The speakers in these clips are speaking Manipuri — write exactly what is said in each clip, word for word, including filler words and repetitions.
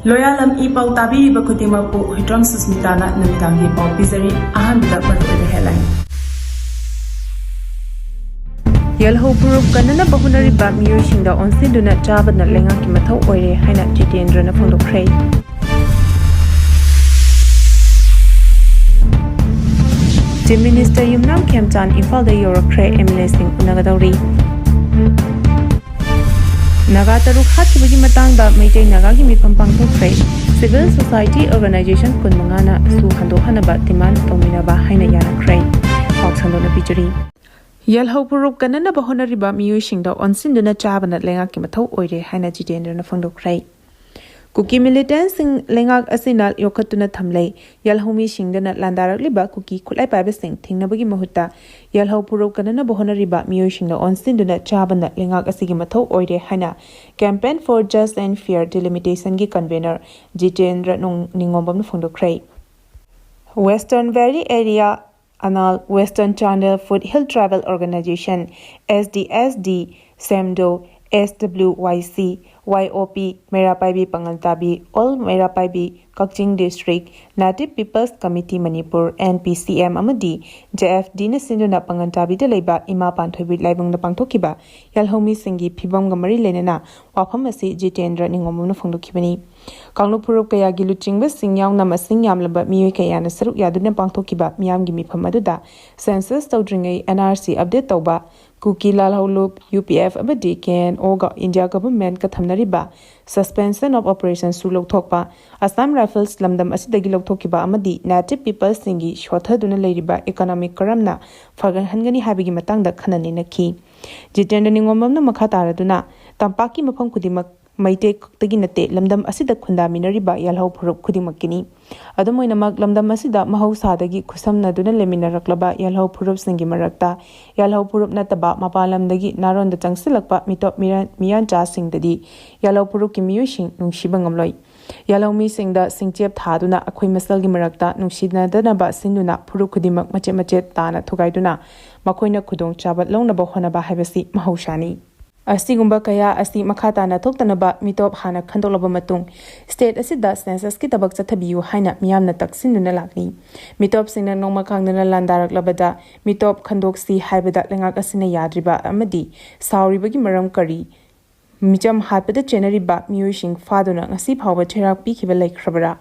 ꯂꯣꯌꯥꯂꯝ ꯏ ꯄꯥꯎ ꯇꯥꯕꯤꯔꯤꯕ ꯈꯨꯗꯤꯡꯃꯛꯄꯨ ꯍꯨꯏꯗ꯭ꯔꯣꯝ ꯁꯨꯁꯃꯤꯇꯥꯅ ꯅꯨꯃꯤꯗꯥꯡꯒꯤ ꯄꯥꯎ ꯄꯤꯖꯔꯤ꯫ ꯑꯍꯥꯟꯕꯗ ꯃꯔꯨꯑꯣꯏꯕ headline꯫ ꯌꯦꯜꯍꯧ ꯐꯨꯔꯨꯞ ꯀꯟꯅꯅꯕ ꯍꯣꯠꯅꯔꯤꯕ ꯃꯤꯑꯣꯏꯁꯤꯡꯗ ꯑꯣꯟꯁꯤꯟꯗꯨꯅ ꯆꯥꯕꯅ ꯂꯩꯉꯥꯛꯀꯤ ꯃꯊꯧ ꯑꯣꯏꯔꯦ ꯍꯥꯏꯅ ꯖꯤꯇꯦꯟꯗ꯭ꯔꯅ ꯐꯣꯡꯗꯣꯛꯈ꯭ꯔꯦ꯫ Chief Minister ꯌꯨꯝꯅꯥꯝ ꯈꯦꯝꯆꯥꯟ ꯏꯝꯐꯥꯜꯗ ꯌꯧꯔꯛꯈ꯭ꯔꯦ, MLAꯁꯤꯡ ꯎꯅꯒꯗꯧꯔꯤ꯫ ꯅꯥꯒꯥ ꯇꯔꯨꯛ ꯍꯥꯠꯈꯤꯕꯒꯤ ꯃꯇꯥꯡꯗ ꯃꯩꯇꯩ ꯅꯥꯒꯥꯒꯤ ꯃꯤꯐꯝ ꯄꯥꯡꯊꯣꯛꯈ꯭ꯔꯦ꯫ Civil Society Organization ꯀꯨꯟꯃꯉꯥꯅ ꯁꯨ ꯍꯟꯗꯣꯛꯍꯟꯅꯕ demand ꯇꯧꯃꯤꯟꯅꯕ ꯍꯥꯏꯅ ꯌꯥꯅꯈ꯭ꯔꯦ꯫ ꯄꯥꯎ ꯁꯟꯗꯣꯛꯅ ꯄꯤꯖꯔꯤ꯫ ꯌꯦꯜꯍꯧ ꯐꯨꯔꯨꯞ ꯀꯟꯅꯅꯕ ꯍꯣꯠꯅꯔꯤꯕ ꯃꯤꯑꯣꯏꯁꯤꯡꯗ ꯑꯣꯟꯁꯤꯟꯗꯨꯅ ꯆꯥꯕꯅ ꯂꯩꯉꯥꯛꯀꯤ ꯃꯊꯧ ꯑꯣꯏꯔꯦ ꯍꯥꯏꯅ ꯖꯤꯇꯦꯟꯗ꯭ꯔꯅ ꯐꯣꯡꯗꯣꯛꯈ꯭ꯔꯦ꯫ ꯀꯨꯀꯤ militantꯁꯤꯡ ꯂꯩꯉꯥꯛ ꯑꯁꯤꯅ ꯌꯣꯛꯈꯠꯇꯨꯅ ꯊꯝꯂꯦ꯫ ꯌꯦꯜꯍꯧ ꯃꯤꯁꯤꯡꯗꯅ ꯂꯥꯟꯗꯥꯔꯛꯂꯤꯕ ꯀꯨꯀꯤ ꯈꯨꯠꯂꯥꯏ ꯄꯥꯏꯕꯁꯤꯡ ꯊꯤꯡꯅꯕꯒꯤ ꯃꯍꯨꯠꯇ ꯌꯦꯜꯍꯧ ꯐꯨꯔꯨꯞ ꯀꯟꯅꯅꯕ ꯍꯣꯠꯅꯔꯤꯕ ꯃꯤꯑꯣꯏꯁꯤꯡꯗ ꯑꯣꯟꯁꯤꯟꯗꯨꯅ ꯆꯥꯕꯅ ꯂꯩꯉꯥꯛ ꯑꯁꯤꯒꯤ ꯃꯊꯧ ꯑꯣꯏꯔꯦ ꯍꯥꯏꯅ Campaign for Just and Fair Delimitationꯒꯤ convener Jitendra ꯅꯣꯡ-, ꯅꯤꯉꯣꯝꯕꯝꯅ ꯐꯣꯡꯗꯣꯛꯈ꯭ꯔꯦ꯫ Western Valley Area Anal, Western Chandel Foothill Tribal Organization, SDSD, SEMDO, SWYC, YOP, ꯃꯩꯔꯥ ꯄꯥꯏꯕꯤ ꯄꯥꯉꯜ ꯇꯥꯕꯤ, All ꯃꯩꯔꯥ ꯄꯥꯏꯕꯤ, ꯀꯛꯆꯤꯡ District, Native People's Committee Manipur, NPCM ꯑꯃꯗꯤ JFDꯅ ꯁꯤꯟꯗꯨꯅ ꯄꯥꯉꯜ ꯇꯥꯕꯤꯗ ꯂꯩꯕ ꯏꯃꯥ ꯄꯥꯟꯊꯣꯏꯕꯤ ꯂꯥꯏꯕꯨꯡꯗ ꯄꯥꯡꯊꯣꯛꯈꯤꯕ ꯌꯦꯜꯍꯧ ꯃꯤꯁꯤꯡꯒꯤ ꯐꯤꯕꯝꯒ ꯃꯔꯤ ꯂꯩꯅꯅ ꯋꯥꯐꯝ ꯑꯁꯤ ꯖꯤꯇꯦꯟꯗ꯭ꯔ ꯅꯤꯉꯣꯝꯕꯝꯅ ꯐꯣꯡꯗꯣꯛꯈꯤꯕꯅꯤ꯫ ꯀꯥꯡꯂꯨꯞ ꯐꯨꯔꯨꯞ ꯀꯌꯥꯒꯤ ꯂꯨꯆꯤꯡꯕꯁꯤꯡ ꯌꯥꯎꯅ ꯃꯁꯤꯡ ꯌꯥꯝꯂꯕ ꯃꯤꯑꯣꯏ ꯀꯌꯥꯅ ꯁꯔꯨꯛ ꯌꯥꯗꯨꯅ ꯄꯥꯡꯊꯣꯛꯈꯤꯕ ꯃꯤꯌꯥꯝꯒꯤ ꯃꯤꯐꯝ ꯑꯗꯨꯗ census ꯇꯧꯗ꯭ꯔꯤꯉꯩ NRC update ꯇꯧꯕ, ꯀꯨꯀꯤ ꯂꯥꯜꯍꯧ ꯂꯨꯞ, UPF ꯑꯃꯗꯤ KNOꯒ India Governmentꯀ ꯊꯝꯅꯔꯤꯕ Suspension of Operationꯁꯨ ꯂꯧꯊꯣꯛꯄ, Assam Rifles ꯂꯝꯗꯝ ꯑꯁꯤꯗꯒꯤ ꯂꯧꯊꯣꯛꯈꯤꯕ ꯑꯃꯗꯤ Native Peoplesꯁꯤꯡꯒꯤ ꯁꯣꯠꯊꯗꯨꯅ ꯂꯩꯔꯤꯕ economic ꯀꯔꯝꯅ ꯐꯒꯠꯍꯟꯒꯅꯤ ꯍꯥꯏꯕꯒꯤ ꯃꯇꯥꯡꯗ ꯈꯟꯅ ꯅꯩꯅꯈꯤ꯫ ꯖꯤꯇꯦꯟꯗ꯭ꯔ ꯅꯤꯉꯣꯝꯕꯝꯅ ꯃꯈꯥ ꯇꯥꯔꯗꯨꯅ, ꯇꯝꯄꯥꯛꯀꯤ ꯃꯐꯝ ꯈꯨꯗꯤꯡꯃꯛ ꯃꯩꯇꯩ ꯈꯛꯇꯒꯤ ꯅꯠꯇꯦ, ꯂꯝꯗꯝ ꯑꯁꯤꯗ ꯈꯨꯟꯗꯥꯃꯤꯟꯅꯔꯤꯕ ꯌꯦꯜꯍꯧ ꯐꯨꯔꯨꯞ ꯈꯨꯗꯤꯡꯃꯛꯀꯤꯅꯤ꯫ ꯑꯗꯨꯝ ꯑꯣꯏꯅꯃꯛ, ꯂꯝꯗꯝ ꯑꯁꯤꯗ ꯃꯍꯧꯁꯥꯗꯒꯤ ꯈꯨꯠꯁꯝꯅꯗꯨꯅ ꯂꯩꯃꯤꯟꯅꯔꯛꯂꯕ ꯌꯦꯜꯍꯧ ꯐꯨꯔꯨꯞꯁꯤꯡꯒꯤ ꯃꯔꯛꯇ ꯌꯦꯜꯍꯧ ꯐꯨꯔꯨꯞ ꯅꯠꯇꯕ ꯃꯄꯥꯟ ꯂꯝꯗꯒꯤ ꯅꯥꯔꯣꯟꯗ ꯆꯪꯁꯤꯜꯂꯛꯄ ꯃꯤꯇꯣꯞ ꯃꯤꯔ-, ꯃꯤꯌꯥꯟꯆꯥꯁꯤꯡꯗꯗꯤ ꯌꯦꯜꯍꯧ ꯐꯨꯔꯨꯞꯀꯤ ꯃꯤꯑꯣꯏꯁꯤꯡ ꯅꯨꯡꯁꯤꯕ ꯉꯝꯂꯣꯏ꯫ ꯌꯦꯜꯍꯧ ꯃꯤꯁꯤꯡꯗ ꯁꯤꯡꯆꯦꯞ ꯊꯥꯗꯨꯅ ꯑꯩꯈꯣꯏ ꯃꯁꯦꯜꯒꯤ ꯃꯔꯛꯇ ꯅꯨꯡꯁꯤꯅꯗꯅꯕ ꯁꯤꯟꯗꯨꯅ ꯐꯨꯔꯨꯞ ꯈꯨꯗꯤꯡꯃꯛ ꯃꯆꯦꯠ ꯃꯆꯦꯠ ꯇꯥꯅ ꯊꯨꯒꯥꯏꯗꯨꯅ ꯃꯈꯣꯏꯅ ꯈꯨꯗꯣꯡꯆꯥꯕ ꯂꯧꯅꯕ ꯍꯣꯠꯅꯕ ꯍꯥꯏꯕꯁꯤ ꯃꯍꯧꯁꯥꯅꯤ꯫ ꯑꯁꯤꯒꯨꯝꯕ ꯀꯌꯥ ꯑꯁꯤ ꯃꯈꯥ ꯇꯥꯅ ꯊꯣꯛꯇꯅꯕ ꯃꯤꯇꯣꯞ ꯍꯥꯟꯅ ꯈꯟꯗꯣꯛꯂꯕ ꯃꯇꯨꯡ, state ꯑꯁꯤꯗ censusꯀꯤ ꯊꯕꯛ ꯆꯠꯊꯕꯤꯌꯨ ꯍꯥꯏꯅ ꯃꯤꯌꯥꯝꯅ ꯇꯛꯁꯤꯟꯗꯨꯅ ꯂꯥꯛꯂꯤ꯫ ꯃꯤꯇꯣꯞꯁꯤꯡꯅ ꯅꯣꯡꯃ ꯀꯥꯡꯗꯅ ꯂꯥꯟꯗꯥꯔꯛꯂꯕꯗ ꯃꯤꯇꯣꯞ ꯈꯟꯗꯣꯛꯁꯤ ꯍꯥꯏꯕꯗ ꯂꯩꯉꯥꯛ ꯑꯁꯤꯅ ꯌꯥꯗ꯭ꯔꯤꯕ ꯑꯃꯗꯤ ꯁꯥꯎꯔꯤꯕꯒꯤ ꯃꯔꯝ ꯀꯔꯤ? ꯃꯤꯆꯝ ꯍꯥꯠꯄꯗ ꯆꯦꯟꯅꯔꯤꯕ ꯃꯤꯑꯣꯏꯁꯤꯡ ꯐꯥꯗꯨꯅ ꯉꯁꯤ ꯐꯥꯎꯕ ꯆꯩꯔꯥꯛ ꯄꯤꯈꯤꯕ ꯂꯩꯈ꯭ꯔꯕꯔꯥ?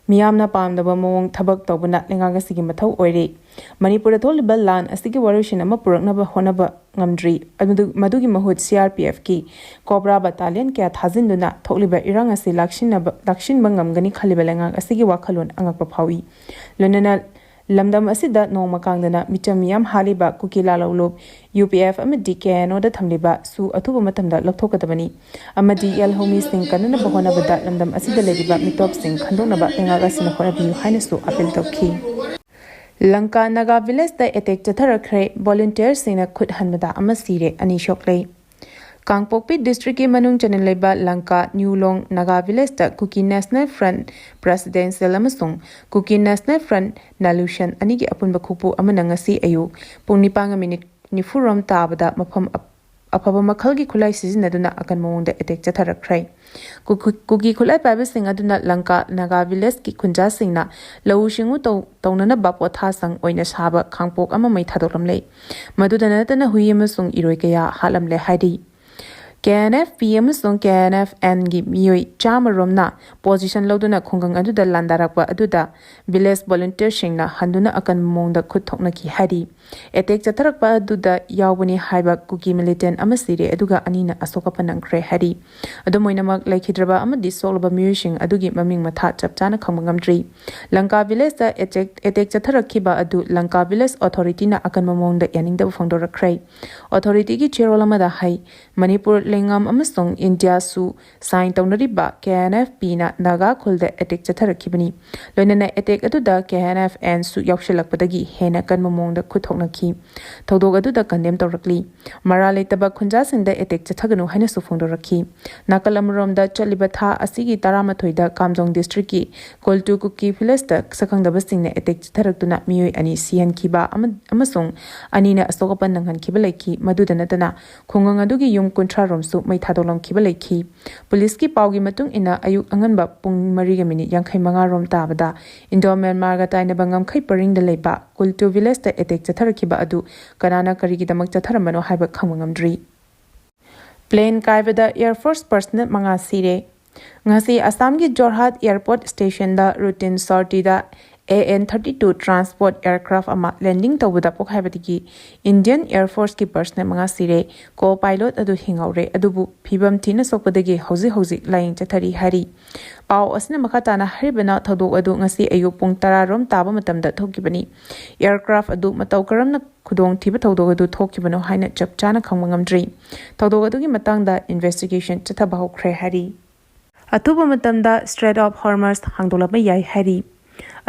ꯃꯤꯌꯥꯝꯅ ꯄꯥꯝꯗꯕ ꯃꯑꯣꯡ ꯊꯕꯛ ꯇꯧꯕꯅ ꯂꯩꯉꯥꯛ ꯑꯁꯤꯒꯤ ꯃꯊꯧ ꯑꯣꯏꯔꯦ꯫ ꯃꯅꯤꯄꯨꯔꯗ ꯊꯣꯛꯂꯤꯕ ꯂꯥꯟ ꯑꯁꯤꯒꯤ ꯋꯥꯔꯣꯏꯁꯤꯟ ꯑꯃ ꯄꯨꯔꯛꯅꯕ ꯍꯣꯠꯅꯕ ꯉꯝꯗ꯭ꯔꯤ꯫ ꯑꯗꯨ, ꯃꯗꯨꯒꯤ ꯃꯍꯨꯠ CRPFꯀꯤ COBRA battalion ꯀꯌꯥ ꯊꯥꯖꯤꯟꯗꯨꯅ ꯊꯣꯛꯂꯤꯕ ꯏꯔꯥꯡ ꯑꯁꯤ ꯂꯥꯛꯁꯤꯟꯅꯕ, ꯂꯥꯛꯁꯤꯟꯕ ꯉꯝꯒꯅꯤ ꯈꯜꯂꯤꯕ ꯂꯩꯉꯥꯛ ꯑꯁꯤꯒꯤ ꯋꯥꯈꯜꯂꯣꯟ ꯑꯉꯛꯄ ꯐꯥꯎꯏ꯫ ꯂꯣꯏꯅꯅ ꯂꯝꯗꯝ ꯑꯁꯤꯗ ꯅꯣꯡꯃ ꯀꯥꯡꯗꯅ ꯃꯤꯆꯝ ꯃꯤꯌꯥꯝ ꯍꯥꯠꯂꯤꯕ ꯀꯨꯀꯤ ꯂꯥꯂꯣꯡꯂꯨꯞ, UPF ꯑꯃꯗꯤ KNOꯗ ꯊꯝꯂꯤꯕ ꯁꯨ ꯑꯊꯨꯕ ꯃꯇꯝꯗ ꯂꯧꯊꯣꯛꯀꯗꯕꯅꯤ ꯑꯃꯗꯤ ꯌꯦꯜꯍꯧꯃꯤꯁꯤꯡ ꯀꯟꯅꯅꯕ ꯍꯣꯠꯅꯕꯗ ꯂꯝꯗꯝ ꯑꯁꯤꯗ ꯂꯩꯔꯤꯕ ꯃꯤꯇꯣꯞꯁꯤꯡ ꯈꯟꯗꯣꯛꯅꯕ ꯂꯩꯉꯥꯛ ꯑꯁꯤꯅ ꯍꯣꯠꯅꯕꯤꯌꯨ ꯍꯥꯏꯅꯁꯨ appeal ꯇꯧꯈꯤ꯫ ꯂꯪꯀꯥ ꯅꯥꯒꯥ villageꯇ attack ꯆꯠꯊꯔꯛꯈ꯭ꯔꯦ꯫ Volunteerꯁꯤꯡꯅ ꯈꯨꯠ ꯍꯟꯕꯗ ꯑꯃ ꯁꯤꯔꯦ, ꯑꯅꯤ ꯁꯣꯛꯂꯦ꯫ ꯀꯥꯡꯄꯣꯛꯄꯤ districtꯀꯤ ꯃꯅꯨꯡ ꯆꯟꯅ ꯂꯩꯕ ꯂꯪꯀꯥ ꯅ꯭ꯌꯨ ꯂꯣꯡ Naga villageꯇ Kuki National Front Presidential ꯑꯃꯁꯨꯡ Kuki National Front Nalution ꯑꯅꯤꯒꯤ ꯑꯄꯨꯟꯕ ꯈꯨꯛꯄꯨ ꯑꯃꯅ ꯉꯁꯤ ꯑꯌꯨꯛ ꯄꯨꯡ ꯅꯤꯄꯥꯟꯒ minute ꯅꯤꯐꯨꯔꯣꯝ ꯇꯥꯕꯗ ꯃꯐꯝ ꯑꯞ-, ꯑꯐꯕ ꯃꯈꯜꯒꯤ ꯈꯨꯠꯂꯥꯏ ꯁꯤꯖꯤꯟꯅꯗꯨꯅ ꯑꯀꯟꯕ ꯃꯑꯣꯡꯗ attack ꯆꯠꯊꯔꯛꯈ꯭ꯔꯦ꯫ ꯀꯨ-, ꯀꯨ-, ꯀꯨꯀꯤ ꯈꯨꯠꯂꯥꯏ ꯄꯥꯏꯕꯁꯤꯡ ꯑꯗꯨꯅ ꯂꯪꯀꯥ ꯅꯥꯒꯥ villageꯀꯤ ꯈꯨꯟꯖꯥꯁꯤꯡꯅ ꯂꯧꯎ ꯁꯤꯡꯎ ꯇꯧ-, ꯇꯧꯅꯅꯕ ꯄꯣꯊꯥꯁꯪ ꯑꯣꯏꯅ ꯁꯥꯕ ꯈꯥꯡꯄꯣꯛ ꯑꯃ ꯃꯩ ꯊꯥꯗꯣꯛꯂꯝꯂꯦ꯫ ꯃꯗꯨꯗ ꯅꯠꯇꯅ ꯍꯨꯏ ꯑꯃꯁꯨꯡ ꯏꯔꯣꯏ ꯀꯌꯥ ꯍꯥꯠꯂꯝꯂꯦ ꯍꯥꯏꯔꯤ꯫ KNFP ꯑꯃꯁꯨꯡ KNFNꯒꯤ ꯃꯤꯑꯣꯏ ꯆꯥꯝꯃ ꯔꯣꯝꯅ position ꯂꯧꯗꯨꯅ ꯈꯨꯡꯒꯪ ꯑꯗꯨꯗ ꯂꯥꯟꯗꯥꯔꯛꯄ ꯑꯗꯨꯗ village volunteerꯁꯤꯡꯅ ꯍꯟꯗꯨꯅ ꯑꯀꯟꯕ ꯃꯑꯣꯡꯗ ꯈꯨꯠ ꯊꯣꯛꯅꯈꯤ ꯍꯥꯏꯔꯤ꯫ Attack ꯆꯠꯊꯔꯛꯄ ꯑꯗꯨꯗ ꯌꯥꯎꯕꯅꯤ ꯍꯥꯏꯕ ꯀꯨꯀꯤ militant ꯑꯃ ꯁꯤꯔꯦ, ꯑꯗꯨꯒ ꯑꯅꯤꯅ ꯑꯁꯣꯛ ꯑꯄꯟ ꯅꯪꯈ꯭ꯔꯦ ꯍꯥꯏꯔꯤ꯫ ꯑꯗꯨꯝ ꯑꯣꯏꯅꯃꯛ, ꯂꯩꯈꯤꯗ꯭ꯔꯕ ꯑꯃꯗꯤ ꯁꯣꯛꯂꯕ ꯃꯤꯑꯣꯏꯁꯤꯡ ꯑꯗꯨꯒꯤ ꯃꯃꯤꯡ ꯃꯊꯥ ꯆꯞ ꯆꯥꯅ ꯈꯪꯕ ꯉꯝꯗ꯭ꯔꯤ꯫ ꯂꯪꯀꯥ villageꯇ attack, attack ꯆꯠꯊꯔꯛꯈꯤꯕ ꯑꯗꯨ ꯂꯪꯀꯥ village authorityꯅ ꯑꯀꯟꯕ ꯃꯑꯣꯡꯗ ꯌꯥꯅꯤꯡꯗꯕ ꯐꯣꯡꯗꯣꯔꯛꯈ꯭ꯔꯦ꯫ Authorityꯒꯤ ꯆꯦꯔꯣꯜ ꯑꯃꯗ ꯍꯥꯏ, ꯃꯅꯤꯄꯨꯔ ꯂꯩꯉꯥꯝ ꯑꯃꯁꯨꯡ ꯏꯟꯗꯤꯌꯥꯁꯨ ꯁꯥꯏꯟ ꯇꯧꯅꯔꯤꯕ ꯀꯦ ꯑꯦꯟ ꯑꯦꯐ ꯄꯤꯅ ꯅꯥꯒꯥ ꯈꯨꯜꯗ ꯑꯦꯇꯦꯛ ꯆꯠꯊꯔꯛꯈꯤꯕꯅꯤ꯫ ꯂꯣꯏꯅꯅ ꯑꯦꯇꯦꯛ ꯑꯗꯨꯗ ꯀꯦ ꯑꯦꯟ ꯑꯦꯐ ꯑꯦꯟꯁꯨ ꯌꯥꯎꯁꯤꯜꯂꯛꯄꯗꯒꯤ ꯍꯦꯟꯅ ꯀꯟꯕ ꯃꯑꯣꯡꯗ ꯈꯨꯠꯊꯣꯛꯅꯈꯤ꯫ ꯊꯧꯗꯣꯛ ꯑꯗꯨꯗ ꯀꯟꯗꯦꯝ ꯇꯧꯔꯛꯂꯤ꯫ ꯃꯔꯥꯜ ꯂꯩꯇꯕ ꯈꯨꯟꯖꯥꯁꯤꯡꯗ ꯑꯦꯇꯦꯛ ꯆꯠꯊꯒꯅꯨ ꯍꯥꯏꯅꯁꯨ ꯐꯣꯡꯗꯣꯔꯛꯈꯤ꯫ ꯅꯥꯀꯜ ꯑꯃꯔꯣꯝꯗ, ꯆꯠꯂꯤꯕ ꯊꯥ ꯑꯁꯤꯒꯤ ꯇꯔꯥꯃꯥꯊꯣꯏꯗ ꯀꯥꯝꯖꯣꯡ ꯗꯤꯁꯇ꯭ꯔꯤꯛꯀꯤ ꯀꯣꯜꯇꯨ ꯀꯨꯀꯤ ꯚꯤꯂꯦꯖꯇ ꯁꯛꯈꯪꯗꯕꯁꯤꯡꯅ ꯑꯦꯇꯦꯛ ꯆꯠꯊꯔꯛꯇꯨꯅ ꯃꯤꯑꯣꯏ ꯑꯅꯤ ꯁꯤꯍꯟꯈꯤꯕ ꯑꯃ-, ꯑꯃꯁꯨꯡ ꯑꯅꯤꯅ ꯑꯁꯣꯛ ꯑꯄꯟ ꯅꯪꯍꯟꯈꯤꯕ ꯂꯩꯈꯤ꯫ ꯃꯗꯨꯗ ꯅꯠꯇꯅ, ꯈꯨꯡꯒꯪ ꯑꯗꯨꯒꯤ ꯌꯨꯝ ꯀꯨꯟꯊ꯭ꯔꯥ ꯔꯣꯝꯁꯨ ꯃꯩ ꯊꯥꯗꯣꯛꯂꯝꯈꯤꯕ ꯂꯩꯈꯤ꯫ ꯄꯨꯂꯤꯁꯀꯤ ꯄꯥꯎꯒꯤ ꯃꯇꯨꯡ ꯏꯟꯅ, ꯑꯌꯨꯛ ꯑꯉꯟꯕ ꯄꯨꯡ ꯃꯔꯤꯒ ꯃꯤꯅꯤꯠ ꯌꯥꯡꯈꯩ ꯃꯉꯥ ꯔꯣꯝ ꯇꯥꯕꯗ ꯏꯟꯗꯣ ꯃ꯭ꯌꯥꯟꯃꯥꯔꯒ ꯇꯥꯏꯅꯕ ꯉꯝꯈꯩ ꯄꯔꯤꯡꯗ ꯂꯩꯕ ꯀꯨꯜꯇꯨ ꯚꯤꯂꯦꯖꯇ ꯑꯦꯇꯦꯛ ꯆꯠꯊꯔꯛꯈꯤꯕ ꯑꯗꯨ ꯀꯅꯥꯅ ꯀꯔꯤꯒꯤꯗꯃꯛ ꯆꯠꯊꯔꯝꯕꯅꯣ ꯍꯥꯏꯕ ꯈꯪꯕ ꯉꯝꯗ꯭ꯔꯤ꯫ ꯄ꯭ꯂꯦꯟ ꯀꯥꯏꯕꯗ ꯑꯦꯌꯔ ꯐꯣꯔꯁ ꯄꯔꯁꯅꯦꯜ ꯃꯉꯥ ꯁꯤꯔꯦ꯫ ꯉꯁꯤ ꯑꯁꯥꯝꯒꯤ ꯖꯣꯔꯍꯥꯠ ꯑꯦꯌꯔꯄꯣꯔꯠ ꯁ꯭ꯇꯦꯁꯟꯗ ꯔꯨꯇꯤꯟ ꯁꯣꯔꯇꯤꯗ A N thirty two transport aircraft ꯑꯃ ꯂꯦꯟꯗꯤꯡ ꯇꯧꯕꯗ ꯄꯣꯈꯥꯏꯕꯗꯒꯤ ꯏꯟꯗꯤꯌꯟ ꯑꯦꯌꯔ ꯐꯣꯔꯁꯀꯤ ꯄꯔꯁꯅꯦꯜ ꯃꯉꯥ ꯁꯤꯔꯦ꯫ ꯀꯣ ꯄꯥꯏꯂꯣꯠ ꯑꯗꯨ ꯍꯤꯡꯍꯧꯔꯦ, ꯑꯗꯨꯕꯨ ꯐꯤꯕꯝ ꯊꯤꯅ ꯁꯣꯛꯄꯗꯒꯤ ꯍꯧꯖꯤꯛ ꯍꯧꯖꯤꯛ ꯂꯥꯌꯦꯡ ꯆꯠꯊꯔꯤ ꯍꯥꯏꯔꯤ꯫ ꯄꯥꯎ ꯑꯁꯤꯅ ꯃꯈꯥ ꯇꯥꯅ ꯍꯥꯏꯔꯤꯕꯅ, ꯊꯧꯗꯣꯛ ꯑꯗꯨ ꯉꯁꯤ ꯑꯌꯨꯛ ꯄꯨꯡ ꯇꯔꯥ ꯔꯣꯝ ꯇꯥꯕ ꯃꯇꯝꯗ ꯊꯣꯛꯈꯤꯕꯅꯤ꯫ ꯑꯦꯌꯔꯀ꯭ꯔꯥꯐ ꯑꯗꯨ ꯃꯇꯧ ꯀꯔꯝꯅ ꯈꯨꯗꯣꯡꯊꯤꯕ ꯊꯧꯗꯣꯛ ꯑꯗꯨ ꯊꯣꯛꯈꯤꯕꯅꯣ ꯍꯥꯏꯅ ꯆꯞ ꯆꯥꯅ ꯈꯪꯕ ꯉꯝꯗ꯭ꯔꯤ꯫ ꯊꯧꯗꯣꯛ ꯑꯗꯨꯒꯤ ꯃꯇꯥꯡꯗ ꯏꯟꯚꯦꯁꯇꯤꯒꯦꯁꯟ ꯆꯠꯊꯕ ꯍꯧꯈ꯭ꯔꯦ ꯍꯥꯏꯔꯤ꯫ ꯑꯊꯨꯕ ꯃꯇꯝꯗ ꯁ꯭ꯇ꯭ꯔꯦꯠ ꯑꯣꯐ ꯍꯣꯔꯃꯁ ꯍꯥꯡꯗꯣꯛꯂꯕ ꯌꯥꯏ ꯍꯥꯏꯔꯤ꯫